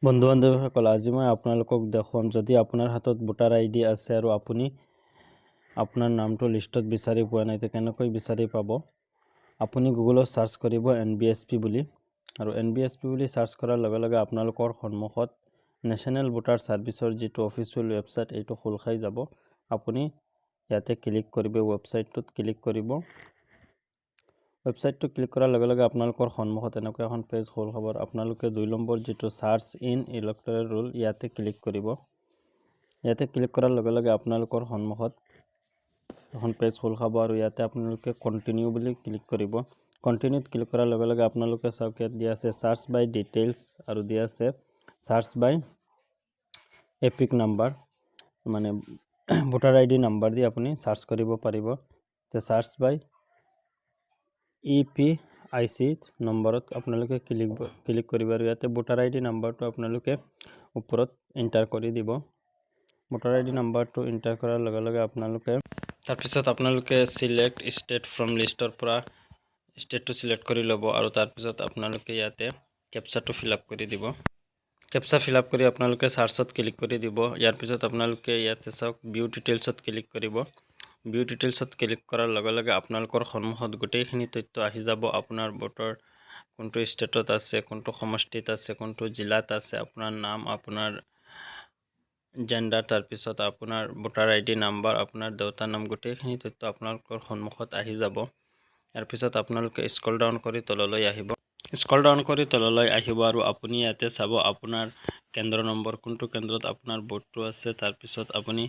বন্ধু বান্ধৱীসকল, আজি মই আপোনালোকক দেখুৱাম, যদি আপোনাৰ হাতত ভোটাৰ আইডি আছে আৰু আপুনি আপোনাৰ নামটো লিষ্টত বিচাৰি পোৱা নাই, তে কেনেকৈ বিচাৰি পাব? আপুনি গুগলত চাৰ্চ কৰিব এনবিএছপি বুলি আৰু এনবিএছপি বুলি চাৰ্চ কৰাৰ লগে লগে আপোনালোকৰ সন্মুখত নেশ্যনেল ভোটাৰ ছাৰ্ভিচৰ যিটো অফিচিয়েল ৱেবছাইট, এইটো খোল খাই যাব। আপুনি ইয়াতে ক্লিক কৰিব, ৱেবছাইটটোত ক্লিক কৰিব। ৱেবছাইটটো ক্লিক কৰাৰ লগে লগে আপোনালোকৰ সন্মুখত এনেকুৱা এখন পেজ খোল খাব। আপোনালোকে 2 নম্বৰ যিটো চাৰ্চ ইন ইলেক্টৰেল ৰোল, ইয়াতে ক্লিক কৰিব। ইয়াতে ক্লিক কৰাৰ লগে লগে আপোনালোকৰ সন্মুখত এখন পেজ খোল খাব আৰু ইয়াতে আপোনালোকে কণ্টিনিউ বুলি ক্লিক কৰিব। কণ্টিনিউত ক্লিক কৰাৰ লগে লগে আপোনালোকে চাওক, ইয়াত দিয়া আছে চাৰ্চ বাই ডিটেইলছ আৰু দিয়া আছে চাৰ্চ বাই এপিক নাম্বাৰ, মানে ভোটাৰ আইডি নাম্বাৰ দি আপুনি চাৰ্চ কৰিব পাৰিব। চাৰ্চ বাই ইপিআইচি নম্বৰত আপোনালোকে ক্লিক ক্লিক কৰিব আৰু ইয়াতে ভোটাৰ আইডি নাম্বাৰটো আপোনালোকে ওপৰত এণ্টাৰ কৰি দিব। ভোটাৰ আইডি নাম্বাৰটো এণ্টাৰ কৰাৰ লগে লগে আপোনালোকে তাৰপিছত আপোনালোকে চিলেক্ট ষ্টেট ফ্ৰম লিষ্টৰ পৰা ষ্টেটটো চিলেক্ট কৰি ল'ব আৰু তাৰপিছত আপোনালোকে ইয়াতে কেপচাটো ফিল আপ কৰি দিব। কেপচা ফিল আপ কৰি আপোনালোকে চাৰ্চত ক্লিক কৰি দিব। ইয়াৰ পিছত আপোনালোকে ইয়াতে চাওক, ভিউ ডিটেইলছত ক্লিক কৰিব। ভিউ ডিটেইলছত ক্লিক কৰাৰ লগে লগে আপোনালোকৰ সন্মুখত গোটেইখিনি তথ্য আহি যাব। আপোনাৰ ভোটৰ কোনটো ষ্টেটত আছে, কোনটো সমষ্টিত আছে, কোনটো জিলাত আছে, আপোনাৰ নাম, আপোনাৰ জেণ্ডাৰ, তাৰপিছত আপোনাৰ ভোটাৰ আইডি নাম্বাৰ, আপোনাৰ দেউতাৰ নাম, গোটেইখিনি তথ্য আপোনালোকৰ সন্মুখত আহি যাব। ইয়াৰ পিছত আপোনালোকে স্ক্ৰল ডাউন কৰি তললৈ আহিব। স্ক্ৰল ডাউন কৰি তললৈ আহিব আৰু আপুনি ইয়াতে চাব আপোনাৰ কেন্দ্ৰ নম্বৰ, কোনটো কেন্দ্ৰত আপোনাৰ ভোটটো আছে। তাৰপিছত আপুনি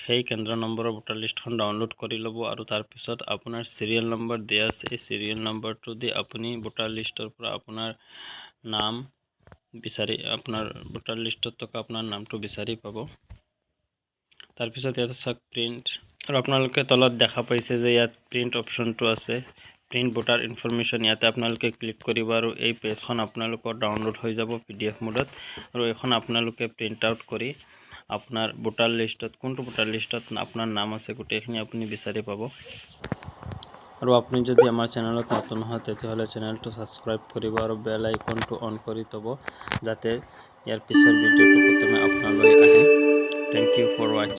সেই কেন্দ্ৰ নম্বৰৰ ভোটাৰ লিষ্টখন ডাউনলোড কৰি ল'ব আৰু তাৰপিছত আপোনাৰ চিৰিয়েল নম্বৰ দিয়া আছে। এই চিৰিয়েল নম্বৰটো দি আপুনি ভোটাৰ লিষ্টৰ পৰা আপোনাৰ নাম বিচাৰি, আপোনাৰ ভোটাৰ লিষ্টত থকা আপোনাৰ নামটো বিচাৰি পাব। তাৰপিছত ইয়াতে চাওক প্ৰিণ্ট আৰু আপোনালোকে তলত দেখা পাইছে যে ইয়াত প্ৰিণ্ট অপশ্যনটো আছে, প্ৰিণ্ট ভোটাৰ ইনফৰমেশ্যন। ইয়াতে আপোনালোকে ক্লিক কৰিব আৰু এই পেজখন আপোনালোকৰ ডাউনলোড হৈ যাব পিডিএফ মোডত আৰু এইখন আপোনালোকে প্ৰিণ্ট আউট কৰি আপোনাৰ ভোটাৰ লিষ্টত কোনটো ভোটাৰ লিষ্টত আপোনাৰ নাম আছে, গোটেইখিনি আপুনি বিচাৰি পাব। আৰু আপুনি যদি আমাৰ চেনেলত নতুন হয়, তেতিয়াহ'লে চেনেলটো ছাবস্ক্ৰাইব কৰিব আৰু বেল আইকনটো অন কৰি থ'ব, যাতে ইয়াৰ পিছৰ ভিডিঅ'টো প্ৰথমে আপোনালৈ আহে। Thank you for watching.